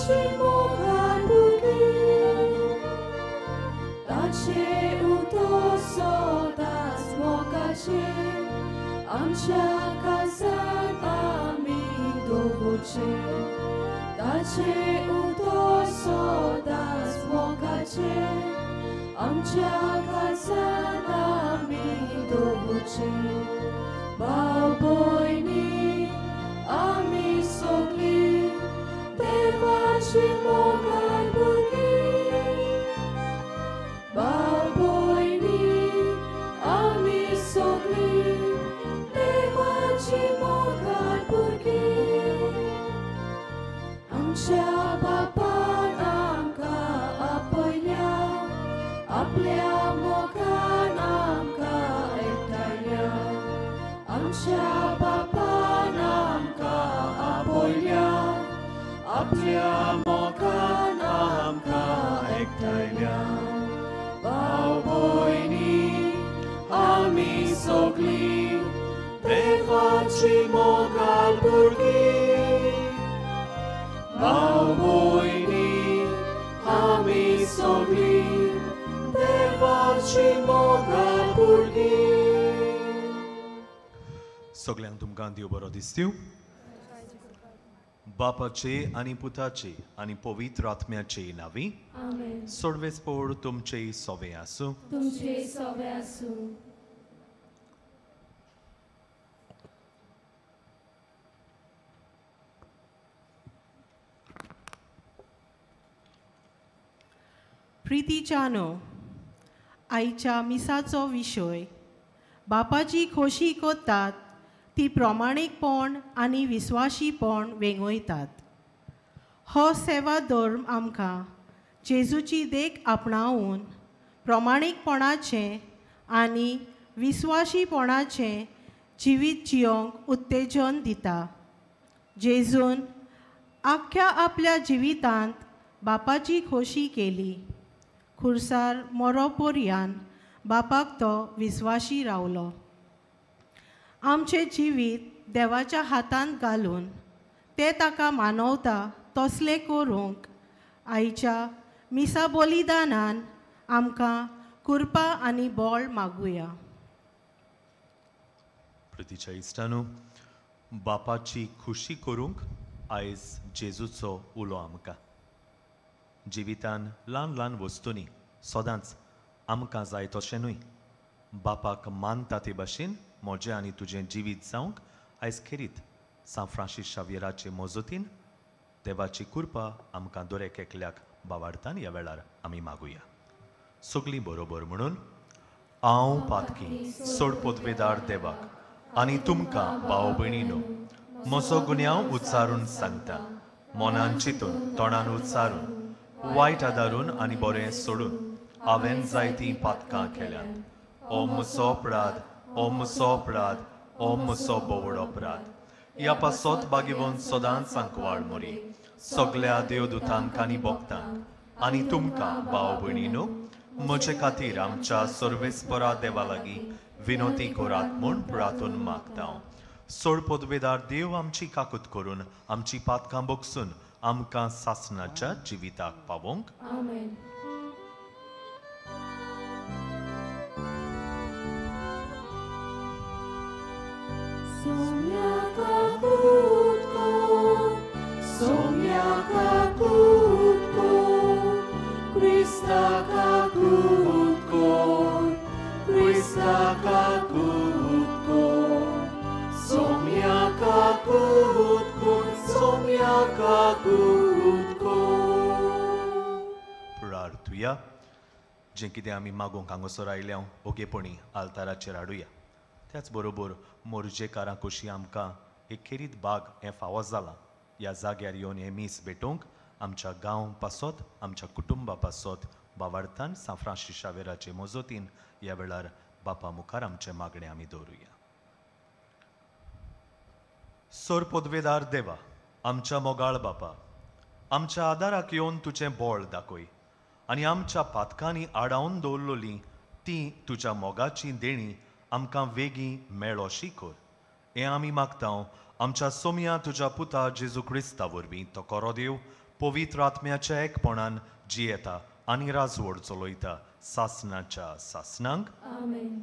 देवाची मोगाळ भुरगीं, ताचें उतर सदांच मोगाचें, आमच्या काळजांत आमी दवरचें. ताचें उतर सदांच मोगाचें, आमच्या काळजांत आमी दवरचें. भाव भयणी आमी सगळीं देवाची मोगाळ भुरगीं, भाव भयणी आमी सगळीं देवाची मोगाळ भुरगीं. आमच्या बापान आमकां आपयल्या, आपल्या मोगान आमकां एकठांयल्या. आमच्या बापान आमकां आपयल्या, आपल्या मोगान आमकां एकठांयल्या. भाव भयणी आमी सगळीं देवाची मोगाळ भुरगीं, भाव भयणी आमी सगळीं देवाची मोगाळ भुरगीं. सगळ्यांक तुमकां देव बरो दिसतीव. बापाचे आनी पुताचे आनी पवित्र आत्म्याचे नांवी. आमेन. सोडवेसपोड तुमचे सोवे आसूं. तुमचे सोवे आसूं. प्रितीच्यानो, आयच्या मिसाचो विशय बापाची खोशी कोतात ती प्रमाणीकपण आनी विस्वाशीपण वेंगयतात. हो सेवा धर्म आमकां जेजूची देख आपणावन प्रमाणीकपणाचें आनी विस्वाशीपणाचें जिवीत जियोंक उत्तेजन दिता. जेजून आख्ख्या आपल्या जिवितांत बापाची खोशी केली. खुर्सार मोरो पोरयान बापाक तो विस्वाशी रावलो. आमचें जिवीत देवाच्या हातांत घालून तें ताका मानवता तसलें करूंक आयच्या मिसा बलिदानान आमकां कृपा आनी बळ मागुया. प्रितीच्या इश्टानू, बापाची खुशी करूंक आयज जेजूचो उलो आमकां. जिवितान ल्हान ल्हान वस्तूंनी सदांच आमकां जाय तशें न्हय, बापाक मानता ते भाशेन म्हजें आनी तुजें जिवीत जावंक आयज खेरीत सांत फ्रांसीस शाव्येराचे मजतीन देवाची कृपा आमकां दरेक एकल्याक बावाडतान ह्या वेळार आमी मागुया. सगळीं बरोबर म्हणून, हांव पातकी सोड पदवेदार देवाक आनी तुमकां भाव भयणीनो म्हजो गुन्यांव उच्चारून सांगता, मनान चिंतून तोंडान उच्चारून वायट आदारून आनी बरें सोडून हांवें जायतीं पातकां केल्यांत. ओ म्हजो अपराध, ओ म्हजो अपराध, ओ म्हजो बोवड अपराध. ह्या पासत बागेवन सदांच आंकवाळ मोरी सगल्या देवदूतांक आनी भक्तांक आनी तुमकां भाव भयणीनो म्हजे खातीर आमच्या सर्वेस्परा देवा लागीं विनोती करात म्हूण प्रार्थून मागता हांव. सोड पदवेदार देव आमची काकूत करून आमची पातकां बगसून आमकां सासणाच्या जिविताक पावोवंक. आमेन. Somia kakutko, Krista kakutko, Krista kakutko, Somia kakutko, Somia kakutko. प्रार्थुया. जें कितें आमी मागूंक हांगासर आयल्या ओगेपणी आल्ताराचेर हाडुया. त्याच बरोबर मोरजेकारां कशी आमकां एक खेरीत बाग हें फावो जालां ह्या जाग्यार येवन हें मीस भेटोवंक आमच्या गांव पासत आमच्या कुटुंबा पासत बावार्थान सांत फ्रांसीस शावेराचे मजतीन ह्या वेळार बापा मुखार आमचें मागणें आमी दवरुया. सोर पदवेदार देवा, आमच्या मोगाळ बापा, आमच्या आदाराक येवन तुजें बळ दाखय आनी आमच्या पातकांनी आडावन दवरलोली ती तुज्या मोगाची देणी आमकां वेगीं मेळोशी कर. हें आमी मागता आमच्या सोमया तुज्या पुता जेजू क्रिस्ता वरवीं. तो करो देव पवित्र आत्म्याच्या एकपणान जियेता आनी राजवड चलयता सासनाच्या सासनांक. आमेन.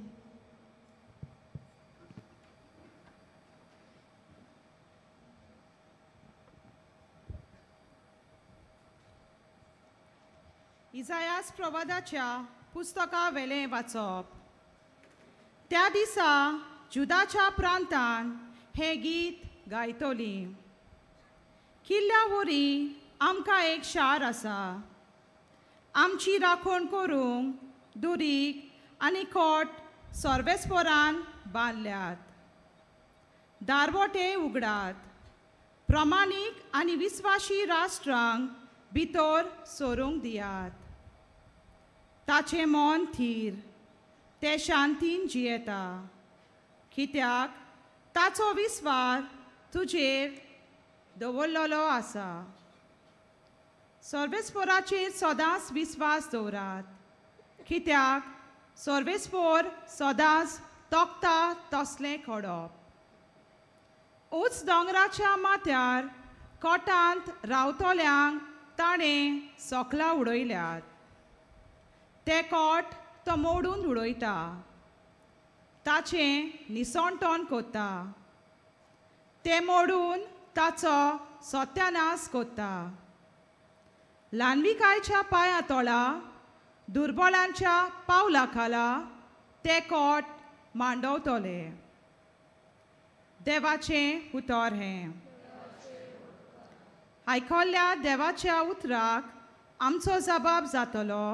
इजायास प्रवादाच्या पुस्तका वेलें वाचप. त्या दिसा जुदाच्या प्रांतान हें गीत गायतली. किल्ल्या वरी आमकां एक शार आसा, आमची राखण करूंक दुरीग आनी कोट सर्वेस्परान बांदल्यात. दारवटे उगडात, प्रमाणीक आनी विस्वाशी राष्ट्रांक भितर सरूंक दियात. ताचें मन थीर, तें शांतीन जियेता, कित्याक ताचो विस्वास तुजेर दवरलेलो आसा. सर्वेस्पराचेर सदांच विस्वास दवरात, कित्याक सर्वेस्पोर सदांच तोखता तसलें खडप. उंच दोंगराच्या माथ्यार कोटांत रावतल्यांक ताणें सोकलां उडयल्यात, तें कोट तो मोडून उडयता, ताचें निसणटण कोत्ता, तें मोडून ताचो सत्यानाश कोत्ता. ल्हानविकायच्या पांया तोळा, दुर्बळांच्या पावला खाला तें कोट मांडवतले. देवाचें उतर हें. आयकल्ल्या देवाच्या उतराक आमचो जबाब जातलो.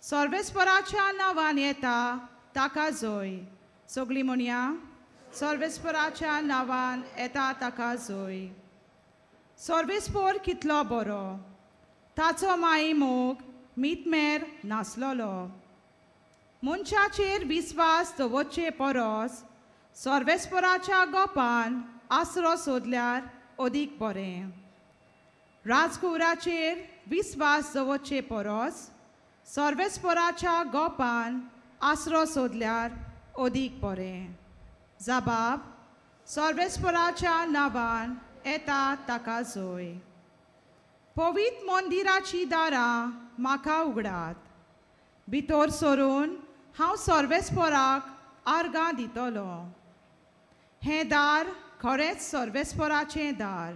सर्वेस्पराच्या नांवान येता ताका जोय. सगळीं म्हणया, सर्वेस्पराच्या नांवान येता ताका जोय. सर्वेस्पोर कितलो बरो, ताचो माई मोग मितमेर नासलोलो. मनशाचेर विस्वास दवरचे परस सर्वेस्पराच्या गोपान आसरो सोदल्यार अदीक बरें. राजकुवराचेर विस्वास दवरचे परस सर्वेस्पराच्या गोपान आसरो सोदल्यार अदीक बरें. जबाब सर्वेस्पराच्या नांवान येता ताका जोय. पवित्र मंदिराची दारां म्हाका उगडात, भितर सरून हांव सर्वेस्पराक आर्गां दितलो. हें दार खरेंच सर्वेस्पराचें दार,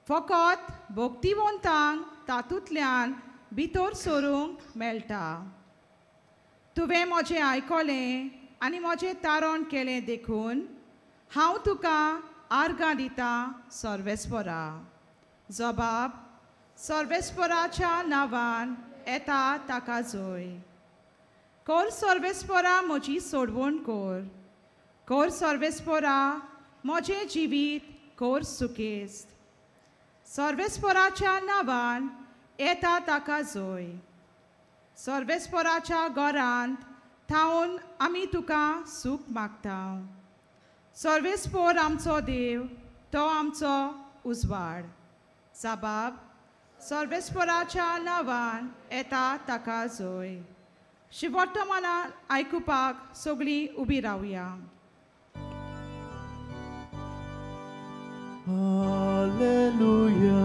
फकत भक्तिवंतांक तातूंतल्यान भितर सरूंक मेळटा. तुवें म्हजें आयकलें आनी म्हजें तारण केलें देखून हांव तुका आर्गां दितां सर्वेस्परा. जबाब सर्वेस्पराच्या नांवान येता ताका जोय. कर सर्वेस्परा म्हजी सोडवण कर, कर सर्वेस्परा म्हजें जिवीत कर सुखेस्त. सर्वेस्पराच्या नांवान येता ताका जोय. सर्वेस्पराच्या घरांत थावन आमी तुका सूख मागता. सर्वेस्पोर आमचो देव, तो आमचो उजवाड. जबाब सर्वेस्पराच्या नांवान येता ताका जोय. शिवोत्तमानान आयकुपाक सगळीं उबी रावया. Alleluia,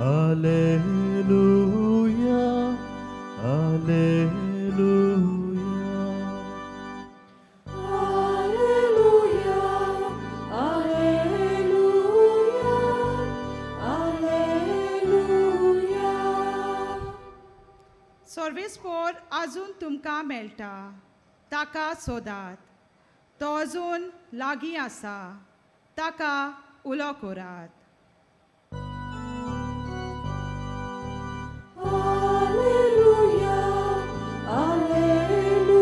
Alleluia, Alleluia. Alleluia, Alleluia, Alleluia. सर्वेस्पोर अजून तुमकां मेळटा, ताका सोदात, तो अजून लागीं आसा, ताका उलो करात. Alleluia, Alleluia,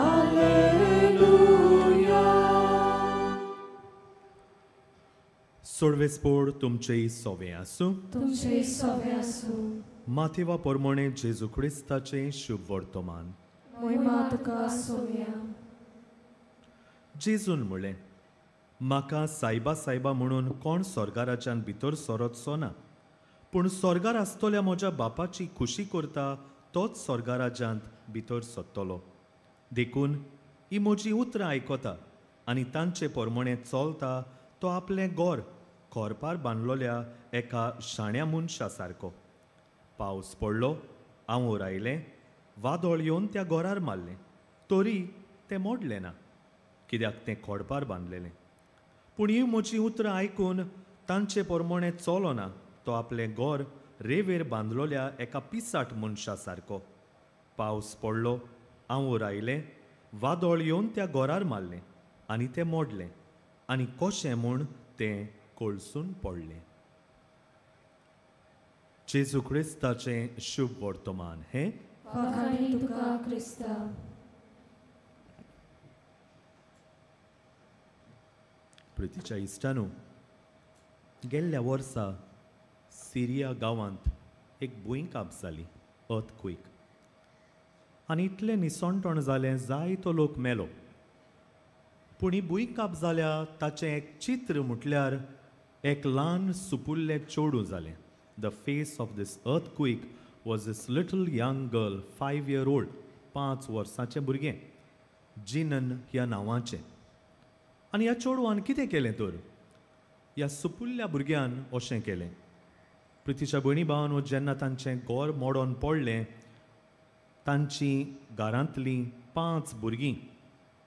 Alleluia. सर्वेस्पोर तुमचेय सोवे आसूं. तुमचेय सोवे आसूं. माथेवा परमणे जेजू क्रिस्ताचें शुभ वर्तमान. मोहिमा तुका सोव्या. जेजून म्हणलें, म्हाका सायबा सायबा म्हणून कोण स्वर्गाराच्यान भितर सरतसो ना, पूण स्वर्गार आसतल्या म्हज्या बापाची खुशी करता तोच स्वर्गाराज्यांत भितर सरतलो. देखून ही म्हजी उतरां आयकता आनी तांचे परमणे चलता तो आपलें घर खोरपार बांदलोल्या एका शाण्या मनशा सारको. पावस पडलो, आंवोर आयलें, वादळ येवन त्या घरार मारलें, तरी तें मोडलें ना, कित्याक तें खोडपार बांदलेलें. पूण ही म्हजीं उतरां आयकून तांचे प्रमाणें चलो ना, तो आपलें घर रेवेर बांदलोल्या एका पिसाट मनशा सारको. पावस पडलो, आंवोर आयलें, वादळ येवन त्या घरार मारलें आनी तें मोडलें, आनी कशें म्हूण तें कोळसून पडलें. जेजू क्रिस्ताचें शुभ वर्तमान हें. तुका क्रिस्ता. प्रितीच्या इश्टानू, गेल्ल्या वर्सा सिरिया गांवांत एक भुंयकांप जाली, अर्थक्वेक, आनी इतलें निसणटण जालें, जायतो लोक मेलो. पूण ही भुंयकांप जाल्या ताचें एक चित्र म्हटल्यार एक ल्हान सुपुल्लें चेडूं जालें. The face of this earthquake was this little young girl, 5 year old, 5 वर्सांचें भुरगें, जिनन ह्या नांवाचें. आनी ह्या चेडवान कितें केलें तर? ह्या सुपुल्ल्या भुरग्यान अशें केलें. प्रितीच्या भयणी भावान, जेन्ना तांचें घर मोडोन पडलें, तांची घरांतलीं 5 भुरगीं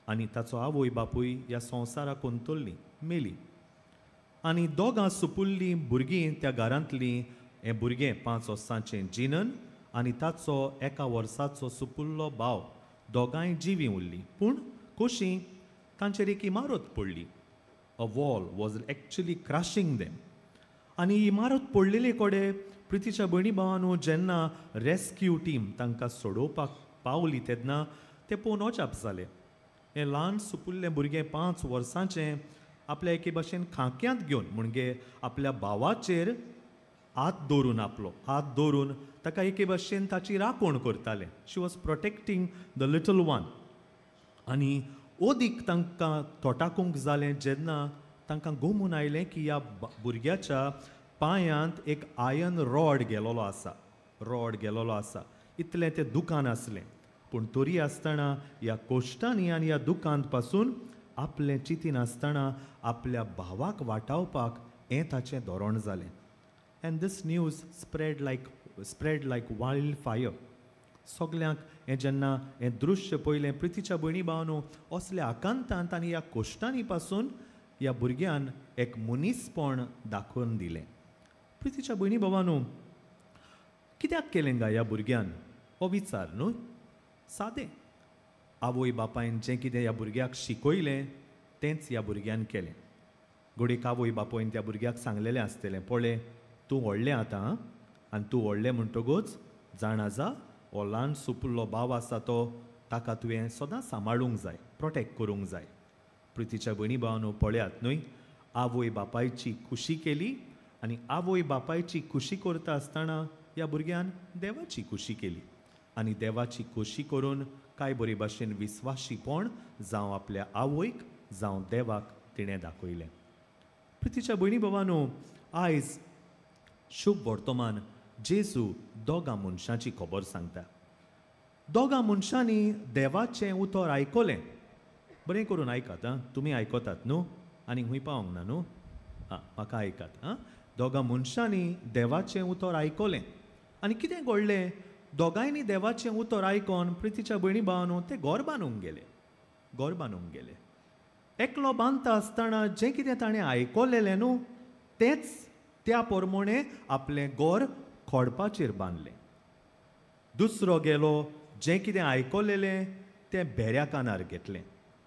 आनी ताचो आवय बापूय ह्या संवसाराक अंतरलीं, मेलीं. आनी दोगां सुपुल्लीं भुरगीं त्या घरांतलीं, हें भुरगें 5 वर्सांचें जिनन आनी ताचो 1 वर्साचो सुपुल्लो भाव, दोगांय जिवीं उरलीं. पूण कशीं? तांचेर एक इमारत पडली. A wall was actually crushing them. आनी इमारत पडलेले कडेन प्रितीच्या भयणी भावानू, जेन्ना रेस्क्यू टीम तांकां सोडोवपाक पावली तेन्ना ते पळोवन अजाप जाले. हें ल्हान सुपुल्लें भुरगें 5 वर्सांचें आपल्या एके भाशेन खांक्यांत घेवन, म्हणजे आपल्या भावाचेर हात दवरून, आपलो हात दवरून ताका एके भाशेन ताची राखण करतालें. She was protecting the little one. आनी ओदीक तांकां तोटाकूंक जालें जेन्ना तांकां गोमून आयलें की ह्या भुरग्याच्या पांयांत एक आयर्न रॉड गेलोलो आसा, रॉड गेलोलो आसा. इतलें तें दुकान आसलें, पूण तरी आसतना ह्या कोश्टांनी आनी ह्या दुकांत पासून आपलें चिंतीन आसतना आपल्या भावाक वाटावपाक हें ताचें धोरण जालें. And this news spread like wild fire. सगल्यांक हें जेन्ना हें दृश्य पळयलें, प्रितीच्या भयणी भावानू, असल्या आकांतांत आनी ह्या कोश्टांनी पासून ह्या भुरग्यान एक मनीसपण दाखोवन दिलें. प्रितीच्या भयणी भावानू, कित्याक केलें गा ह्या भुरग्यान हो विचार न्हू? सादें, आवय बापायन जें कितें ह्या भुरग्याक शिकयलें तेंच ह्या भुरग्यान केलें. घडयेक आवय बापायन त्या भुरग्याक सांगलेलें आसतलें, पळय तूं व्हडलें आतां, आनी तूं व्हडलें म्हणटकूच जाणा जा, हो ल्हान सुपुल्लो भाव आसा तो, ताका तुवें सदां सांबाळूंक जाय, प्रोटेक्ट करूंक जाय. प्रितीच्या भयणी भावानू, पळयात न्हय, आवय बापायची खुशी केली आनी आवय बापायची खुशी करता आसतना ह्या भुरग्यान देवाची खुशी केली. आनी देवाची खुशी करून कांय बरे भाशेन विस्वाशीपण जावं आपल्या आवयक जावं देवाक तिणें दाखयलें. प्रितीच्या भयणी भावानू, आयज शुभ वर्तमान जेजू दोगां मनशांची खबर सांगता. दोगां मनशांनी देवाचें उतर आयकलें. बरें करून आयकात आं, तुमी आयकतात न्हू, आनी खंय पावोंक ना न्हू, आं म्हाका आयकात आं. दोगां मनशांनी देवाचें उतर आयकलें आनी कितें घडलें? दोगांयनी देवाचें उतर आयकोन प्रितीच्या भयणी भावानू ते घर बांदूंक गेले, घर बांदूंक गेले. एकलो बांदता आसतना जें कितें ताणें आयकलेलें न्हू तेंच त्या प्रमाणें आपलें घर खोडपाचेर बांदलें. दुसरो गेलो, जें कितें आयकलेलें तें भेऱ्या कानार घेतलें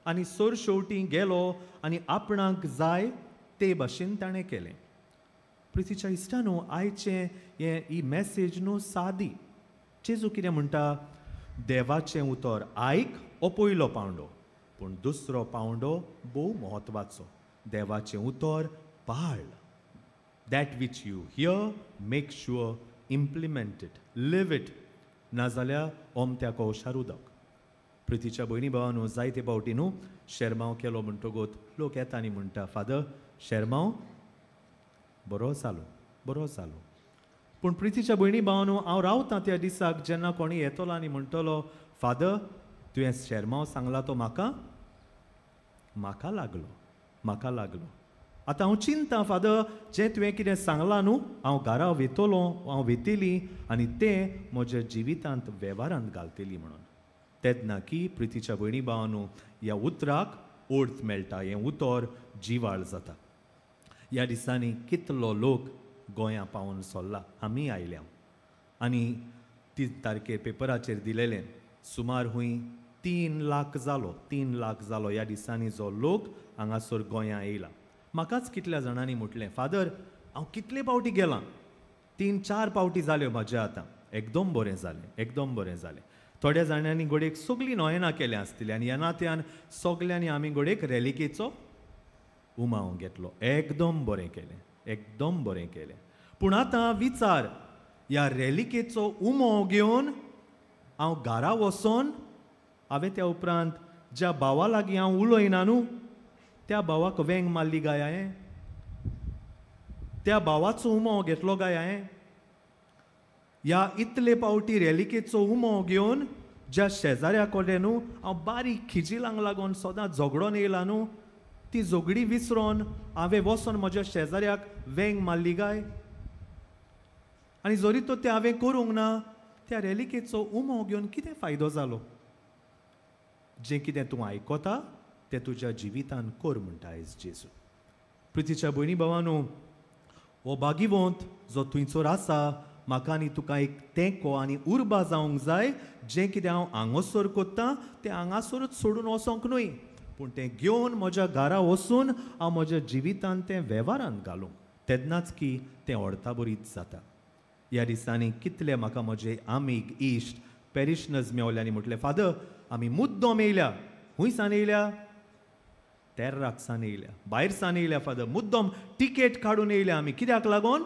आनी सरशेवटी गेलो आनी आपणाक जाय ते भाशेन ताणें केलें. प्रितीच्या इश्टानू, आयचें हें ही मॅसेज न्हू सादी. जेजू कितें म्हणटा? देवाचें उतर आयक हो पयलो पांवडो, पूण दुसरो पांवडो भोव म्हत्वाचो, देवाचें उतर पाळ. That which you hear, make sure implement it, live it. नाजाल्यार ओमत्या कोशार उदक. प्रितीच्या भयणी भावानू, जायते फावटी न्हू शेरमांव केलो म्हणटकूच लोक येता आनी म्हणटा, फादर शेरमांव बरो जालो, बरो जालो. पूण प्रितीच्या भयणी भावानू, हांव रावतां त्या दिसाक जेन्ना कोणी येतलो आनी म्हणटलो, फादर तुवें शेरमांव सांगला तो म्हाका, म्हाका लागलो, म्हाका लागलो. आतां हांव चिंता फादर, जें तुवें कितें सांगलां न्हू, हांव घरा वेतलो, हांव वेतली आनी तें म्हज्या जिवितांत वेव्हारांत घालतली म्हणून. तेन्ना की प्रितीच्या भयणी भावानू ह्या उतराक अर्थ मेळटा, हें उतर जिवाळ जाता. ह्या दिसांनी कितलो लोक गोंया पावून सोल्ला, आमी आयल्या आनी 3 तारखेर पेपराचेर दिलेलें सुमार हुंय 3 लाख जालो, 3 लाख जालो ह्या दिसांनी जो लोक हांगासर गोंया येयला. म्हाकाच कितल्या जाणांनी म्हटलें, फादर हांव कितले पावटी गेलां, 3-4 पावटी जाल्यो म्हज्या, आतां एकदम बरें जालें, एकदम बरें जालें. थोड्या जाणांनी घडयेक सगळीं नोयनां केल्या आसतलीं आनी ह्या नात्यान सगल्यांनी आमी घडयेक रेलिकेचो उमाव घेतलो, एकदम बरें केलें, एकदम बरें केलें. पूण आतां विचार, ह्या रेलिकेचो उमो घेवन हांव घरा वचोन हांवें त्या उपरांत ज्या भावा लागीं हांव उलयना न्हू त्या भावाक वेंग मारली काय हांवें, त्या भावाचो उमो घेतलो काय हांवें? ह्या इतले पावटी रेलिकेचो उमो घेवन ज्या शेजाऱ्या कडेन न्हू हांव बारीक खिजिलांक लागून सदां झगडोन येयला न्हू, ती झगडी विसरोन हांवें वचोन म्हज्या शेजाऱ्याक वेंग मारली काय? आनी जरी तो तें हांवें करूंक ना, त्या रेलिकेचो उमो घेवन कितें फायदो जालो? जें कितें तूं आयकता तें तुज्या जिवितान कर म्हणटा आयज जेजू. प्रितीच्या भयणी भावानू, हो भागिवंत जो थंयसर आसा, म्हाका आनी तुका एक तेंको आनी उर्बा जावंक जाय. जें कितें हांव हांगासर कोत्ता तें हांगासरूच सोडून वचोंक न्हय, पूण तें घेवन म्हज्या घरा वचून हांव म्हज्या जिवितान तें वेव्हारांत घालूंक, तेन्नाच की तें अर्थाबरीत जाता. ह्या दिसांनी कितले म्हाका म्हजे आमीग इश्ट पेरिशनर्स मेवले आनी म्हटलें, फादर आमी मुद्दम येयल्या, खूंय सान येयल्या? तेर्राक सान येयल्या, भायर सान येयल्या फादर, मुद्दम टिकेट काडून येयल्या आमी. कित्याक लागून?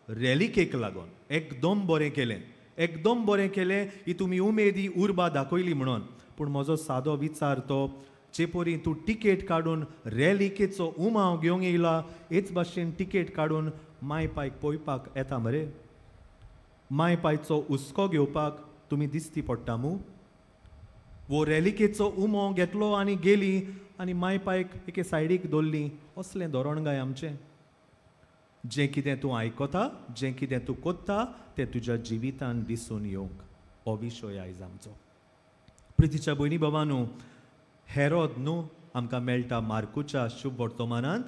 रेलिकेक लागून. एकदम बरें केलें, एकदम बरें केलें, ही तुमी उमेदी उर्बा दाखयली म्हणून. पूण म्हजो सादो विचार तो, जे परी तूं टिकेट काडून रेलिकेचो उमाव घेवंक येयला, हेच भाशेन टिकेट काडून माय पायक पळोवपाक येता मरे? माय पायचो हुस्को घेवपाक तुमी दिसती पडटा मू? वो रेलिकेचो उमो घेतलो आनी गेली आनी माय पायक एके सायडीक दवरली, असलें धोरण काय आमचें? जें कितें तूं आयकता, जें कितें तूं कोत्ता तें तुज्या जिवितान दिसून येवंक, हो विशय आयज आमचो. प्रितीच्या भयणी बाबानू, हेरोद न्हू आमकां मेळटा मार्कुच्या शुभ वर्तमानांत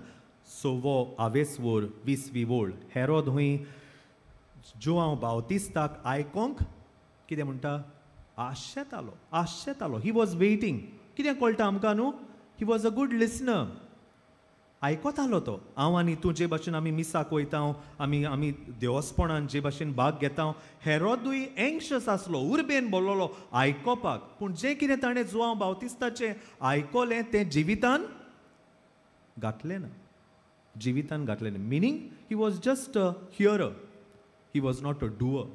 6वो आवेसवोर 20वी वोळ. हेरोद हुंय जुआंव बावतिस्ताक आयकोंक कितें म्हणटा, आशेतालो, आशेतालो. He was waiting. कितें कळटा आमकां न्हू? He was a good listener. आयकतालो तो. हांव आनी तूं जे भाशेन आमी मिसाक वयता, आमी आमी देवस्पणान जे भाशेन भाग घेता, हेरोदूय एंक्शस आसलो, उर्बेन बोल्लोलो आयकोपाक. पूण जें कितें ताणें जुआंव बावतिस्ताचें आयकलें तें जिवितान घातलें ना, जिवितान घातलें ना. Meaning he was just a hearer, he was not a doer.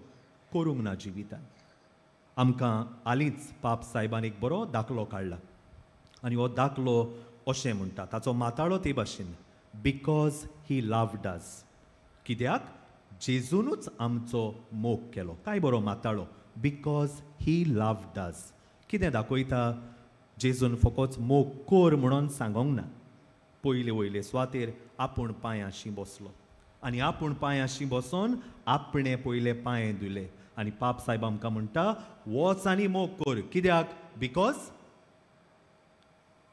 करूंक ना जिवितान. आमकां हालींच पाप सायबान एक बरो दाखलो काडला आनी हो दाखलो अशें म्हणटा, ताचो माताळो ते भाशेन, because he loved अस. कित्याक? जेजूनूच आमचो मोग केलो. काय बरो माताळो, because he loved अस. कितें दाखयता? जेजून फकत मोग कर म्हणून सांगोंक ना, पयले वयले सुवातेर आपूण पांयांशी बसलो आनी आपूण पांयांशी बसोन आपणें पयले पांय धुले. आनी पाप सायब आमकां म्हणटा, वच आनी मोग कर. कित्याक? Because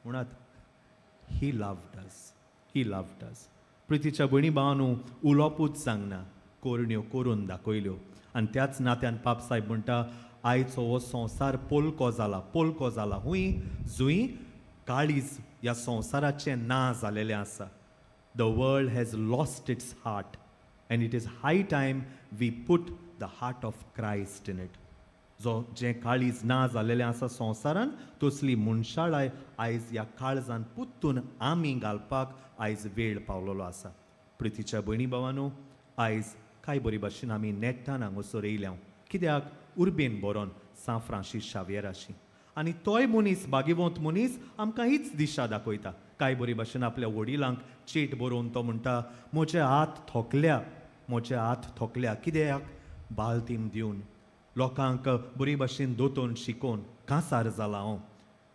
म्हणत he loved us, he loved us. प्रितीच्या भयणी भावानू, उलोवपूच सांगना, करण्यो करून दाखयल्यो. आनी त्याच नात्यान पाप सायब म्हणटा, आयचो हो संवसार पोलको जाला, पोलको जाला. हुंय जुंय काळीज ह्या संवसाराचें ना जालेलें आसा. The world has lost its heart and it is high time we put the heart of Christ in it. जो जें काळीज ना जालेलें आसा संवसारान, तसली मनशाळाय आयज ह्या काळजान पुत्तून आमी घालपाक आयज वेळ पावलेलो आसा. प्रितीच्या भयणी भावानू, आयज काय बरी भाशेन आमी नेट्टान हांगासर येयल्या. कित्याक? उर्बेन बरोवन सांत फ्रांसीस शाव्येराशी. आनी तोय मनीस, भागिवंत मनीस, आमकां हीच दिशा दाखयता. काय बरी भाशेन आपल्या वडिलांक चीट बरोवन तो म्हणटा, म्हजे हात थोकल्या, म्हजे हात थोकल्या. कित्याक? बालतीम दिवन लोकांक बरी भाशेन दोतोन शिकोवन कांसार जाला हांव.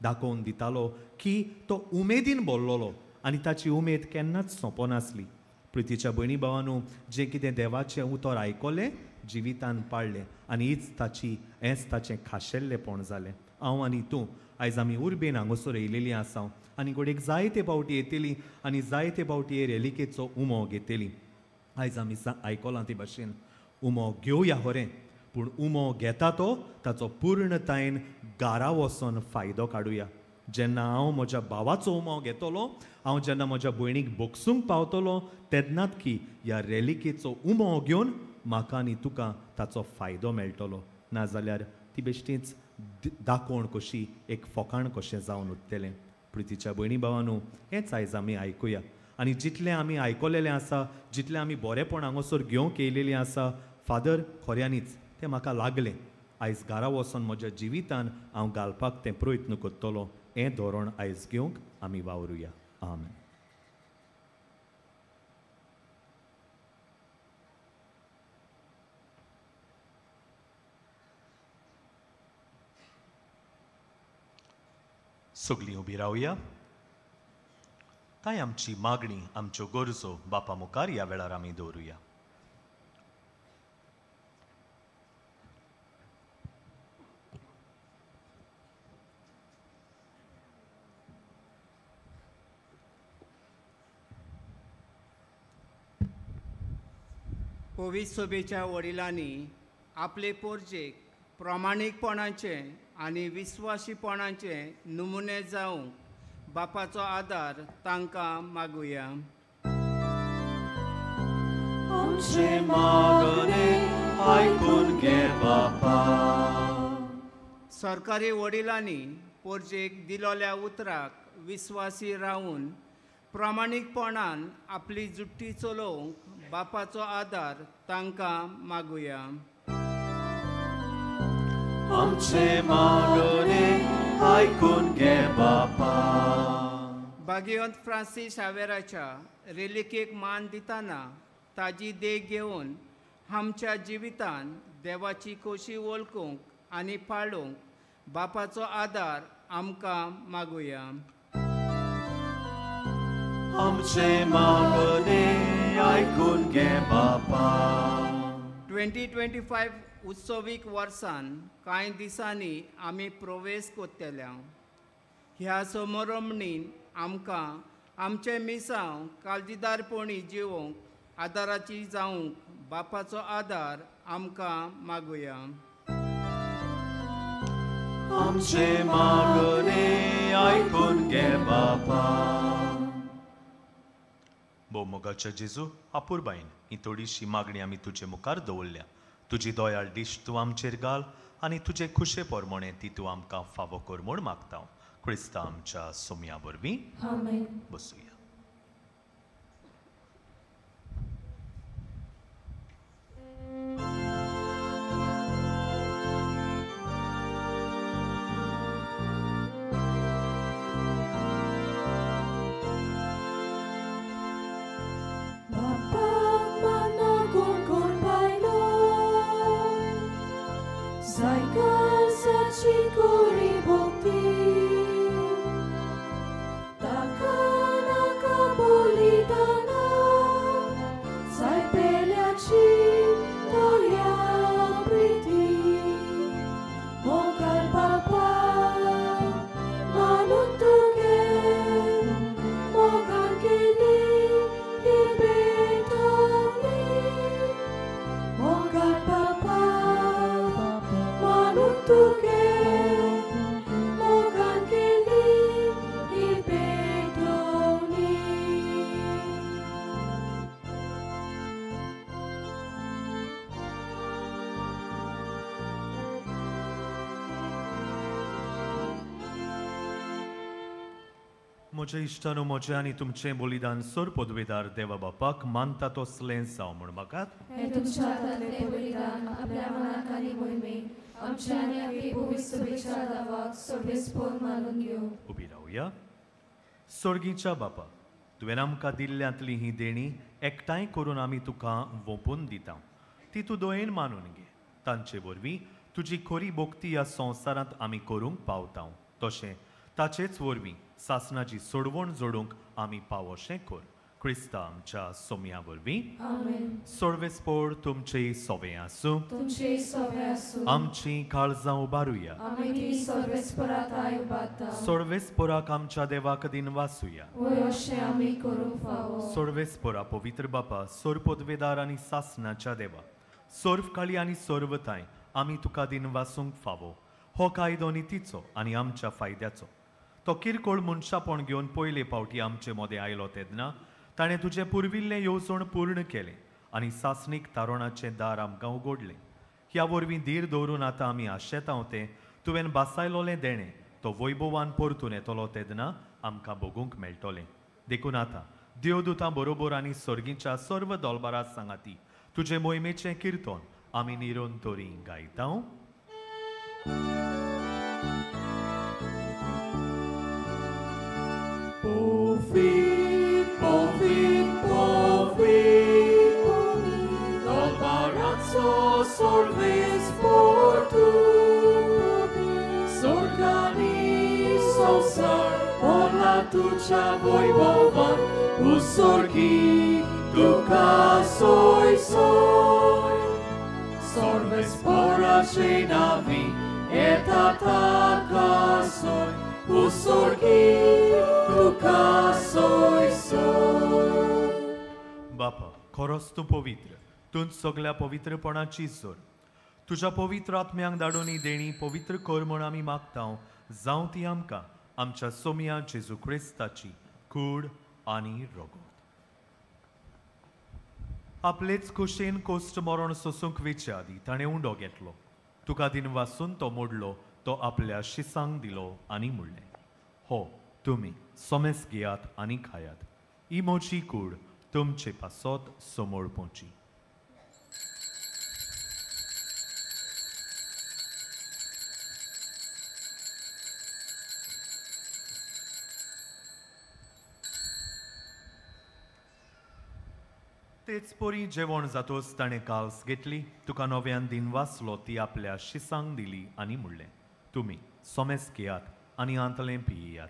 दाखोवन दितालो की तो उमेदीन बोल्लोलो आनी ताची उमेद केन्नाच सोंपनासली. प्रितीच्या भयणी भावानू, जें कितें देवाचें उतर आयकलें जिवितान पाळ्ळें आनी हीच ताची हेंच ताचें खाशेल्लेपण जालें. हांव आनी तूं आयज आमी उर्बेन हांगासर येयलेलीं आसा आनी घडयेक जायते फावटी येतली आनी जायते फावटी हे रेलिकेचो उमो घेतली. आयज आमी आयकलां ते भाशेन उमो घेवया खरें, पूण उमो घेता तो ताचो पूर्णतायेन घरा वचोन फायदो काडुया. जेन्ना हांव म्हज्या भावाचो उमो घेतलो, हांव जेन्ना म्हज्या भयणीक बोगसूंक पावतलो, तेन्नाच की ह्या रेलिकेचो उमो घेवन म्हाका आनी तुका ताचो फायदो मेळटलो. नाजाल्यार ती बेश्टीच दाखोवण कशी एक फोकाण कशें जावन उरतलें. प्रितीच्या भयणी भावानू, हेंच आयज आमी आयकुया आनी जितलें आमी आयकलेलें आसा, जितलें आमी बरेपण हांगासर घेवंक येयलेलीं आसा, फादर खऱ्यांनीच तें म्हाका लागलें. आयज घरा वचोन म्हज्या जिवितान हांव घालपाक तें प्रयत्न करतलो. हें धोरण आयज घेवंक आमी वावरुया. आमेन. सगळीं उबी रावया. कांय आमची मागणी, आमच्यो गरजो बापा मुखार ह्या वेळार आमी दवरुया. पवित्र सभेच्या वडिलांनी आपले पोरजेक प्रामाणीकपणाचे आनी विस्वासीपणाचे नमुने जावंक बापाचो आदार तांकां मागुया. आमचे मागणे आयकून घे बापा. सरकारी वडिलांनी पोरजेक दिलोल्या उतराक विस्वासी रावून प्रामाणीकपणान आपली जुट्टी चलोवंक बापाचो आदार तांकां मागुया. आमचे मागणे आयकून घे बापा. भाग्यवंत फ्रांसीस शावेराच्या रेलिकेक मान दितना ताजी देख घेवन आमच्या जिवितान देवाची खोशी वळखूंक आनी पाळूंक बापाचो आदार आमकां मागुया. आमचे मागणे आयकून घे बापा. 2025 उत्सवीक वर्सान कांय दिसांनी आमी प्रवेश करतले. ह्या समारंभणीन आमकां आमचें मिसांव काळजीदारपणी जिवोवंक आदाराची जावंक बापाचो आदार आमकां मागुया. आमचे मागणे आयकून घे बापा. भोव मोगाच्या जेजू, अपुरबायेन ही थोडीशी मागणी आमी तुजे मुखार दवरल्या. तुजी दयाळ दिश्ट तूं आमचेर घाल आनी तुजे खुशे प्रमाणे ती तूं आमकां फावो कर म्हूण मागता. क्रिस्ता आमच्या सोम्या वरवीं. आमेन. बसुया. म्हज्या इश्टानो, म्हजें आनी तुमचें बलिदान सर पदवेदार देवा बापाक मानता तसलें जावं म्हूण म्हाका हें तुमच्या हातांतलें बलिदान आपल्या मनाक आनी मोहिमेक आमच्या आनी आपली पवित्र सभेच्या दावाक सर्वेस्पोर मानून घेवं. उबी रावया. सर्गीच्या बापा, तुवें आमकां दिल्ल्यांतली ही देणी एकठांय करून आमी तुका वोंपून दिता. ती तूं दयेन मानून घे. तांचे वरवीं तुजी खरी भक्ती ह्या संवसारांत आमी करूंक पावता. तशें ताचेच वरवीं सासणाची सोडवण जोडूंक आमी पावोशें कर. क्रिस्ता आमच्या सोम्या वरवीं. सोडवेस्पोर तुमचे सोवे आसूं. आमची काळजां उबारुया. सोडवेस्पोराक आमच्या देवाक दिन वासुया. सोडवेस्पोरा पवित्र बापा, सोरपोदवेदार आनी सासणाच्या देवा, सर्व काळी आनी सर्वताय आमी तुका दिन वासूंक फावो. हो कायदो नितीचो आनी आमच्या फायद्याचो. तो किरकोळ मनशापण घेवन पयले फावटी आमचे मदें आयलो तेन्ना ताणें तुजें पुर्विल्लें येवजण पूर्ण केलें आनी सासणीक तारोणाचें दार आमकां उगडलें. ह्या वरवीं धीर दवरून आतां आमी आशेतांव तें तुवें बासायलोलें देणें तो वैभवान परतून येतलो तेन्ना आमकां भोगूंक मेळटलें. देखून आतां देवदूतां बरोबर आनी सर्गीच्या सर्व दोलबारा सांगाती तुजे मोहिमेचें किर्तन आमी निरंतरी गायता. Povit, povit, povit, Dolbarazzo sorves portu, Sorgani sosar, Ola tucha voivovan, Usorgi tuka soy soy, Sorves pora shenavi, Etataka soy, Usorgi तुका सोय सोय. बापा, खरोच तूं पवित्र, तूं सगल्या पवित्रपणाची जोर. तुज्या पवित्र आत्म्यांक धाडून ही देणी पवित्र कर म्हूण आमी मागता. जावं ती आमकां आमच्या सोमया जेजू क्रिस्ताची कूड आनी रगत. आपलेच कुशेन कोश्ट मरण सोसूंक वेचे आदीं ताणें उंडो घेतलो, तुका दिन वासून तो मोडलो, तो आपल्या शिसांक दिलो आनी म्हणलें, हो तुमी सोमेस घेयात आनी खायात, ही म्हजी कूड तुमचे पासत समोर पोवची. तेच परी जेवण जातोच ताणें काल्स घेतली, तुका नव्यान दिन वाचलो, ती आपल्या शिसांक दिली आनी म्हणलें, तुमी सोमेस घेयात आनी आंतलें पियात,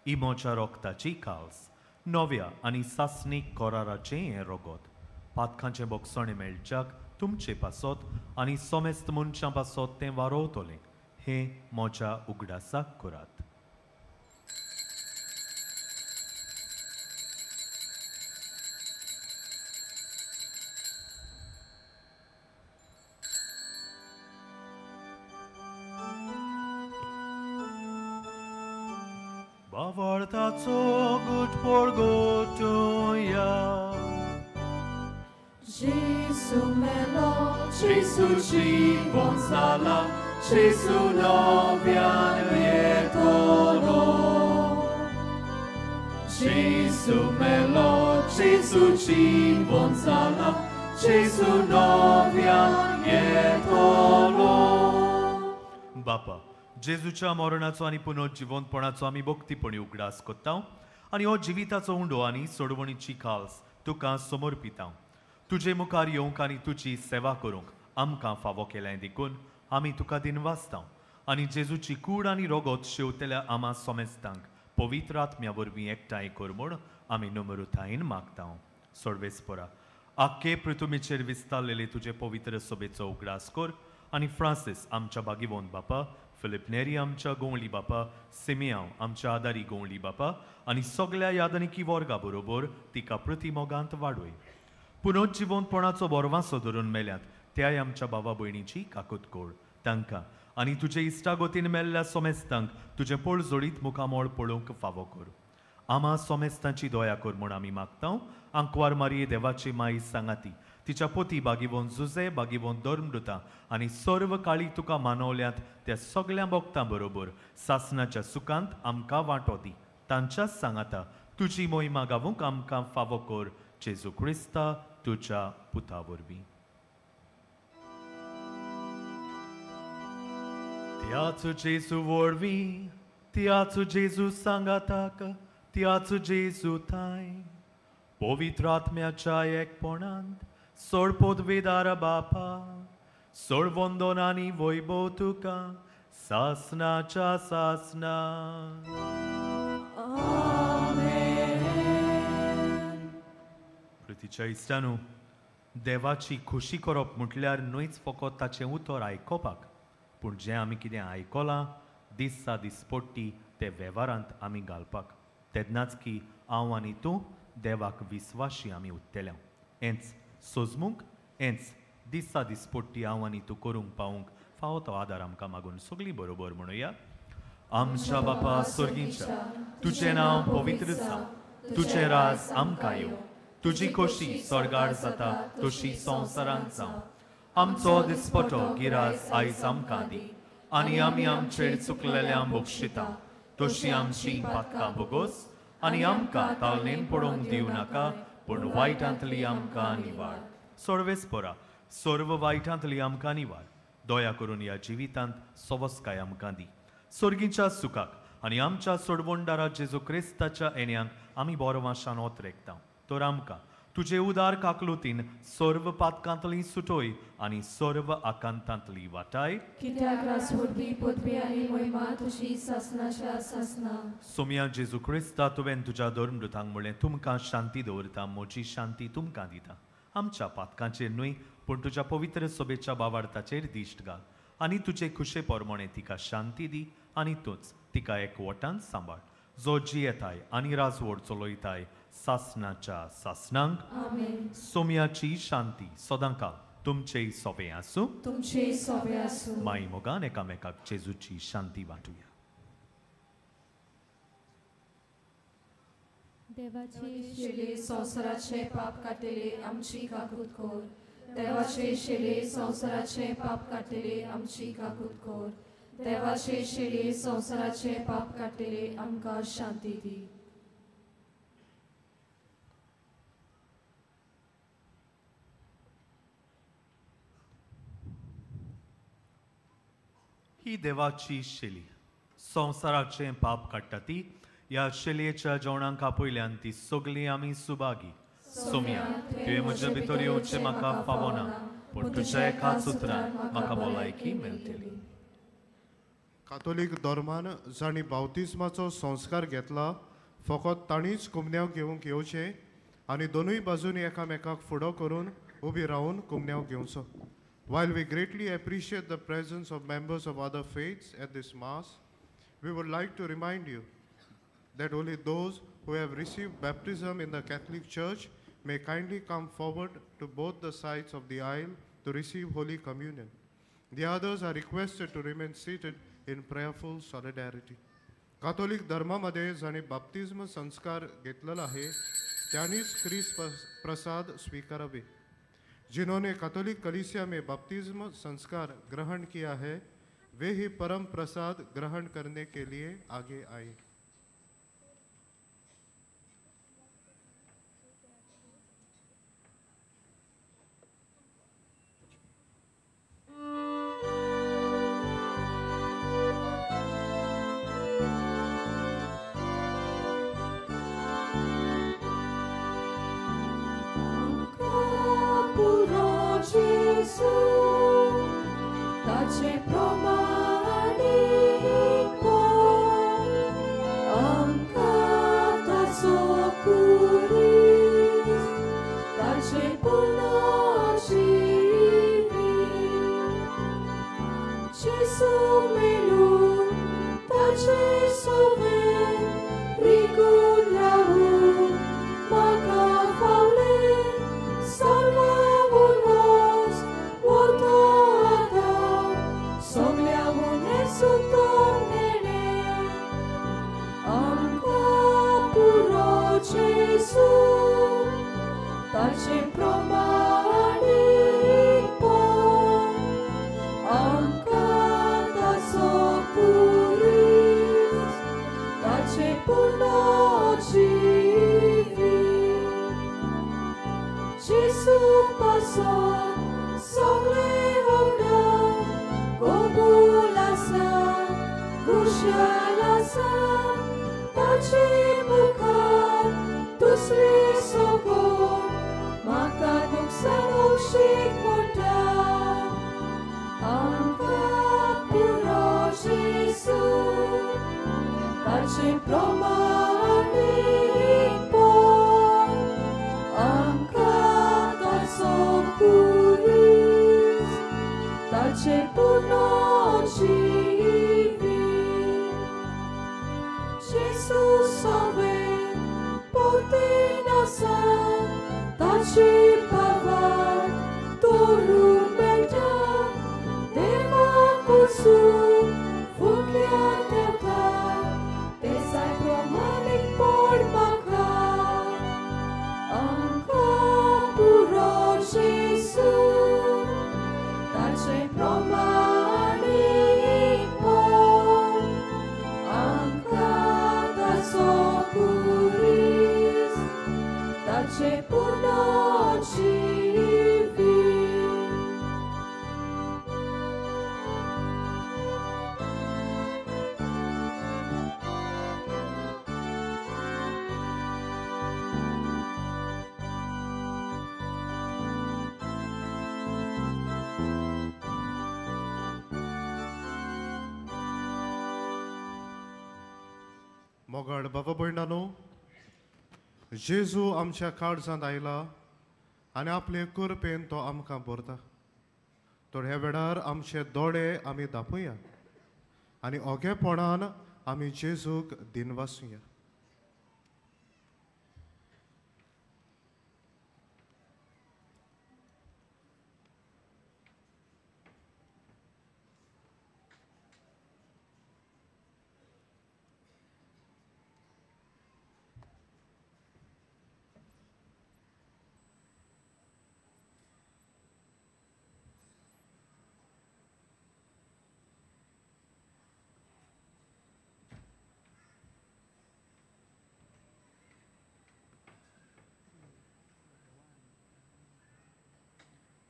ही म्हज्या रोगताची काल्स, नव्या आनी सासणीक कराराचें हें रगत, पातकांचें बोगसणें मेळच्याक तुमचे पासत आनी सोमेस्त मनशां पासत तें वारोवतलें, हें म्हज्या उगडासाक करात. बावळताचो गुटपोळ गोटुया, Jesu melo, Jesu živon zala, Jesu novian jetolo. Jesu melo, Jesu živon zala, Jesu novian jetolo. बापा, जेजूच्या मरणाचो आनी पुनर्जिवंतपणाचो आमी भक्तीपणी उगडास करता आनी हो जिविताचो उंडो आनी सोडवणीची खास तुका समर्पिता. तुजे मुखार येवंक आनी तुजी सेवा करूंक आमकां फावो केलें देखून आमी तुका दिनवासता आनी जेजूची कूड आनी रगत शेवतल्या आमा सोमेस्तांक पवित्र आत्म्या वरवीं एकठांय कर म्हूण आमी नम्रतायेन मागता. सोडवेसपोरा, आख्खे पृथुमीचेर विस्तारलेले तुजे पवित्र सभेचो उगडास कर आनी फ्रांसीस आमच्या बागीवोन बापा, फिलिप नेरी आमच्या गोंवली बापा, सिमियांव आमच्या आदारी गोंवली बापा आनी सगल्या यादनिकी वर्गा बरोबर तिका प्रतिमोगांत वाडोय. पुनर्जिवंतपणाचो बोरवासो धरून मेल्यात त्याय आमच्या बाबा भयणीची काकूत कोड तांकां आनी तुजे इश्टागोतीन मेल्ल्या सोमेस्तांक तुजें पळजोडीत मुखामोळ पळोवंक फावो कर. आमा सोमेस्तांची दया कर म्हूण आमी मागता. आंकवार मारये देवाची माई सांगाती, तिच्या पोती बागीवोन जुजे बागीवोन धर्मदुतां आनी सर्व काळी तुका मानवल्यात त्या सगल्या भक्तां बरोबर सासणाच्या सुखांत आमकां वांटो दी. तांच्याच सांगाता तुजी मोहिमा गावूंक आमकां फावो कर, जेजू क्रिस्ता तुज्या पुता वरवीं. त्याच जेजू वरवीं, त्याच जेजू सांगाताक, त्याच जेजू थांय पवित्र आत्म्याच्या एकपणांत सोड पदवेदार बापा, सोड वंदन आनी वैभव तुका सासनाच्या सासना. आमेन. प्रितीच्या इश्टांनो, देवाची खुशी करप म्हटल्यार न्हयच फकत ताचें उतर आयकोपाक, पूण जें आमी कितें आयकलां दिसा दिसपट्टी ते वेव्हारांत आमी घालपाक. तेन्नाच की हांव आनी तूं देवाक विस्वाशी आमी उरतले. हेंच सोजमूंक, हेंच दिसा दिसपट्टी हांव आनी तूं करूंक पावूंक फावो तो आदार आमकां मागून सगळीं बरोबर म्हणुया. आमच्या बापा स्वर्गींच्या, तुजें नांव पवित्र जावं, तुजें राज आमकां येवं, तुजी खोशी स्वर्गार जाता तशी संवसारांत जावं. आमचो दिसपटो गिराज आयज आमकां दी आनी आमी आमचेर चुकलेल्या बक्षिता तशी आमची पातकां भोगोस आनी आमकां तालनेन पडोवंक दिवं नाका, पूण वायटांतली आमकां निवार. सर्वेस्परा सर्व वायटांतली आमकां निवार. दया करून ह्या जिवितांत सवस्काय आमकां दी. सर्गीच्या सुखाक आनी आमच्या सोडवणदारा जेजू क्रिस्ताच्या येण्यांक आमी बरो वाशान ओतरेकता. तर आमकां तुजे उदार काकलुतीन सर्व पातकांतली सुटोय आनी सर्व आकांतांतली वाटाय. कित्याक रासवडपी पदवी आनी महिमा तुजी सासनाच्या सासना. सोम्या जेजू क्रिस्ता, तुवें तुज्या धर्मदूतांक म्हणलें, तुमकां शांती दवरता, म्हजी शांती तुमकां दिता. आमच्या पातकांचेर न्हय पूण तुज्या पवित्र सभेच्या बावार्थाचेर दिश्ट घाल आनी तुजे खुशे प्रमाणे तिका शांती दी आनी तूंच तिका एकवटान सांबाळ, जो जियेताय आनी राजवड चलयताय सासनाच्या सासनांक. आमेन. सोम्याची शांती सदांकाळ तुमचेय सोबें आसूं. तुमचेय सोबें आसूं. माई मोगान एकामेकाक जेजूची शांती वांटुया. देवाची शेले संवसाराचे पाप काडटले आमची काकूत कर. देवाचे शेले संवसाराचे पाप काडटले आमची काकूत कर. देवाचे शेले संवसाराचे पाप काडटले आमकां शांती दी. ही देवाची शेली संवसाराचें पाप काडटा ती. ह्या शेलयेच्या जेवणाक आपयल्यान ती सगळीं आमी सुभागी. सोम्या, तुवें म्हज्या भितर येवचें म्हाका फावना, पूण तुज्या एकाच उतरान म्हाका भलायकी मेळटली. कातोलीक धर्मान जांणी बावतिज्माचो संस्कार घेतला फकत तांणीच कुमन्यांव घेवंक येवचें आनी दोनूय बाजूंनी एकामेकाक फुडो करून उबी रावन कुमन्यांव घेवचो. While we greatly appreciate the presence of members of other faiths at this Mass, we would like to remind you that only those who have received baptism in the Catholic Church may kindly come forward to both the sides of the aisle to receive Holy Communion. The others are requested to remain seated in prayerful solidarity. Catholic धर्मामध्ये जांणी बाप्तिज्म संस्कार घेतलेला आहे त्यांनीच ख्रिस्त प्रसाद स्वीकारावे. जिन्होंने Catholic कलीसिया में बपतिस्म संस्कार ग्रहण किया है वे ही परम प्रसाद ग्रहण करने के लिए आगे आए. ताचे प्रमाणीकपण आमकां ताचो कुरीस, ताचे पुनर्जिवीत. जेजू मेळून ताचे सोबें रिगून रावून म्हाका फावलें सर्व. ताचे प्रमाणीकपण आमकां ताचो कुरीस, ताचे पुनर्जिवीत. जेजू पासून सगळें होडा कबूल आसा, कुशल आसा. ताचे मुखार दुसरी सगळ म्हाका नुकसान शिक म्हणटा. आमकां पुरो. ताचे प्रमाणीकपण आमकां ताचो खुरीस ताचे पुनर्जिवीत जेजू सवें पोतेन आसा ताचे पावार तोरूंक मेळटा देवा कुसून फुक्यार देंवता तेजाय प्रमाणीकपण म्हाका आमकां पुरो जेजू ताचे प्रमाणीकपण आमकां ताचो खुरीस ताचे पुनर्जिवीत. मोगाळ बाबा भयणानो, जेजू आमच्या काळजांत आयला आनी आपले कृपेन तो आमकां भरता. तर ह्या वेळार आमचे दोळे आमी दापोया आनी ओगेपणान आमी जेजूक दिनवासुया.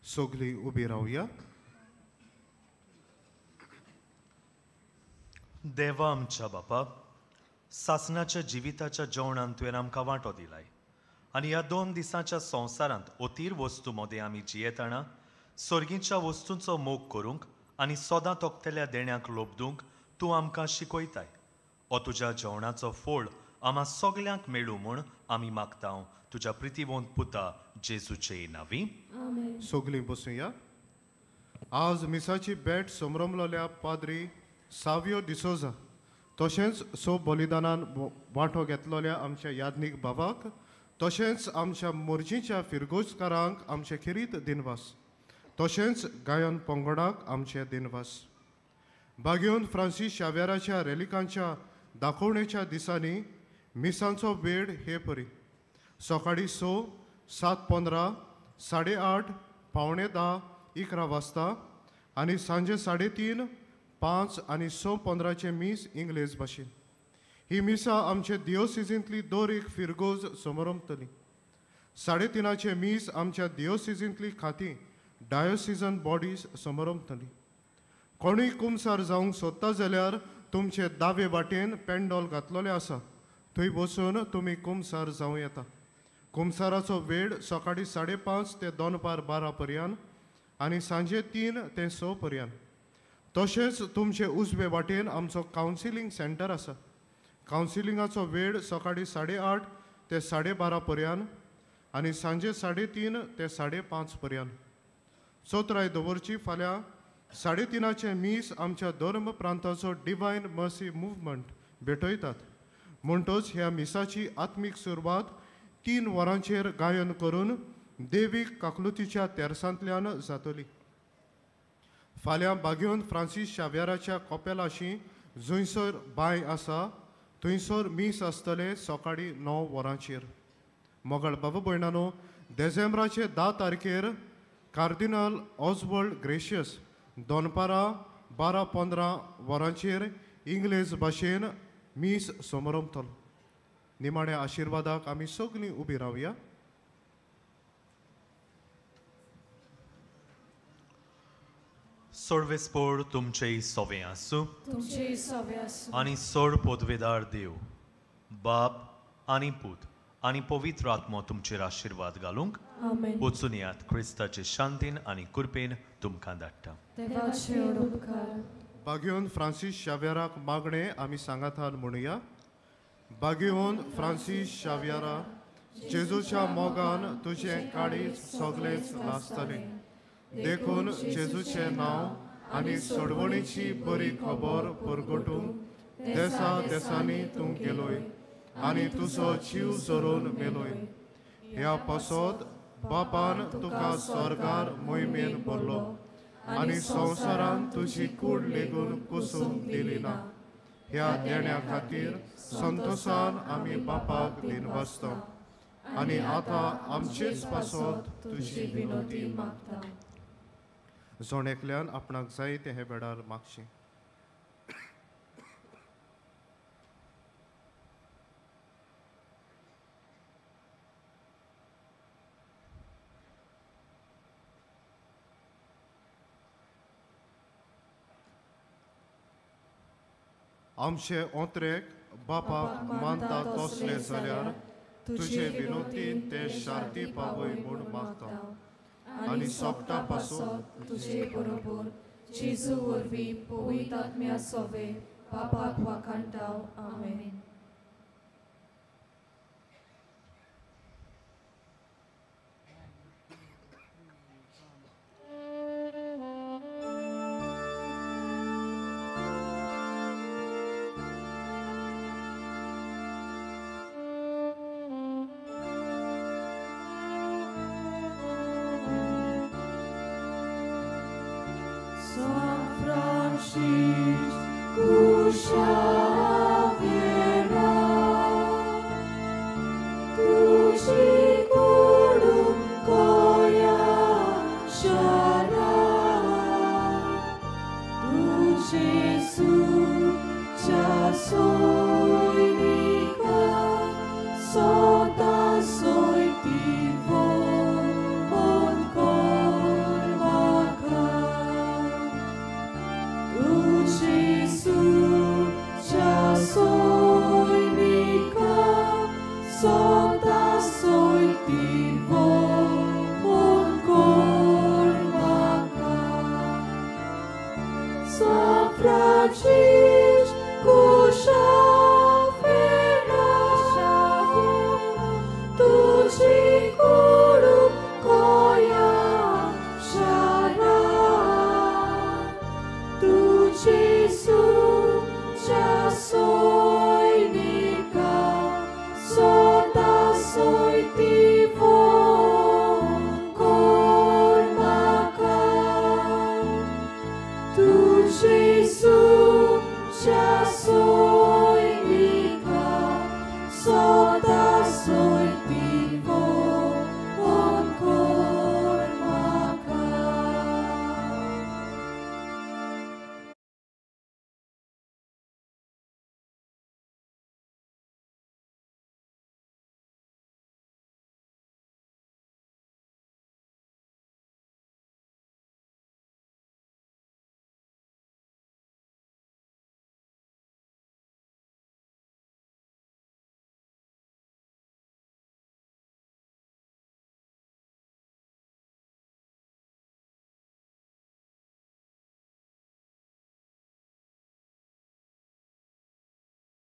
सगळीं उबी रावया. देवा आमच्या बापा, सासनाच्या जिविताच्या जेवणान तुवें आमकां वांटो दिलाय आनी ह्या 2 दिसांच्या संवसारांत अतीर वस्तू मदें आमी जियेतना सर्गीच्या वस्तूंचो मोग करूंक आनी सदां तोखतल्या देण्याक लोबदूंक तूं आमकां शिकयताय. हो तुज्या जेवणाचो फोळ आमा सगल्यांक मेळूं म्हूण आमी मागता तुज्या प्रितीवंत पुता जेजूचे नांवी. सगळीं बसुया. आज मिसाची भेट समरमलोल्या पाद्री सावियो डिसोजा तशेंच सो बलिदानान वांटो घेतलोल्या आमच्या यादनीक बाबाक तशेंच आमच्या मोर्जीच्या फिरगोजकारांक आमचे खेरीत दिनवास, तशेंच गायन पंगडाक आमचे दिनवास. बागेवन फ्रांसीस शाव्याराच्या रेलिकांच्या दाखोवणेच्या दिसांनी मिसांचो वेळ हे परी सकाळीं 6, 7:15, 8:30, 9:45, 11 वाजता आनी सांजे 3:30, 5 आनी 6:15 मीस इंग्लेज भाशेन. ही मिसां आमचे दियोसिजींतली दर एक फिरगोज समरमतली. 3:30 मीस आमच्या दियोसिजींतली खातीं डायोसिजन बॉडीज समरमतली. कोणूय कुमसार जावंक सोदता जाल्यार तुमचे दावे वाटेन पेंडॉल घातलेलें आसा, थंय बसून तुमी कुमसार जावं येता. कुमसाराचो वेळ सकाळीं 5:30 ते दनपार 12 पर्यंत आनी सांजे 3 ते 6 पर्यंत. तशेंच तुमचे उजवे वाटेन आमचो कावन्सिलींग सेंटर आसा. कावन्सिलिंगाचो वेळ सकाळीं 8:30 ते 12:30 पर्यंत आनी सांजे 3:30 ते 5:30 पर्यंत. चौथराय दवरची फाल्यां 3:30 मीस आमच्या धर्म प्रांताचो डिवायन मर्सी मुवमेंट भेटयतात. म्हणटच ह्या मिसाची आत्मीक सुरवात 3 वरांचेर गायन करून देवीक काकलुतीच्या तेरसांतल्यान जातली. फाल्यां बागेवन फ्रांसीस शाव्याराच्या कॉपेलाशी जंयसर बांय आसा थंयसर मीस आसतलें सकाळीं 9 वरांचेर. मोगाळ बाबा भयणानो, देझेंब्राचे 10 तारखेर कार्दिनाल ऑजवर्ल्ड ग्रेशियस दनपारां 12:15 वरांचेर इंग्लेज भाशेन मीस समरमतलो. निमाण्या आशिर्वादाक आमी सगळीं उबी रावया. सोडवेस्पोड तुमचेय सोवे आसूं तुमचेय सोवे आसूं आनी सोड पोदवेदार देव बाप आनी पूत आनी पवित्र आत्मो तुमचेर आशिर्वाद घालूंक आमेन. वचून यात क्रिस्ताचे शांतीन आनी कृपेन तुमकां धाडटा. देवाचे उपकार. बागेवन फ्रांसीस शाव्याराक मागणें आमी सांगातान म्हणुया. बागेवन फ्रांसीस शावियारा, जेजूच्या मोगान तुजें काळीज सगळेंच लासतलें. देखून जेजूचें नांव आनी सोडवणीची बरी खबर परगटूंक देसा देसांनी तूं गेलोय आनी तुजो जीव जरोवन मेलोय. ह्या पासत बापान तुका स्वर्गार मोहिमेन भरलो आनी संवसारान तुजी कूड लेगून कुसूंक दिली ना. ह्या देण्या खातीर संतोसान आमी बापाक दिनवासता आनी आतां आमचेच पासत तुजी विनोती मागता. जण एकल्यान आपणाक जाय तें हे वेळार मागचें. आमचे ओंत्रेक बापाक मानता तसले जाल्यार तुजे विनोतीन ते शांती पावय म्हूण मागता आनी सोगटा पासून तुजे बरोबर जेजू वरवीं पवित्र आत्म्या सोवे बापाक वाखाणटाव. आमेन. San Francisco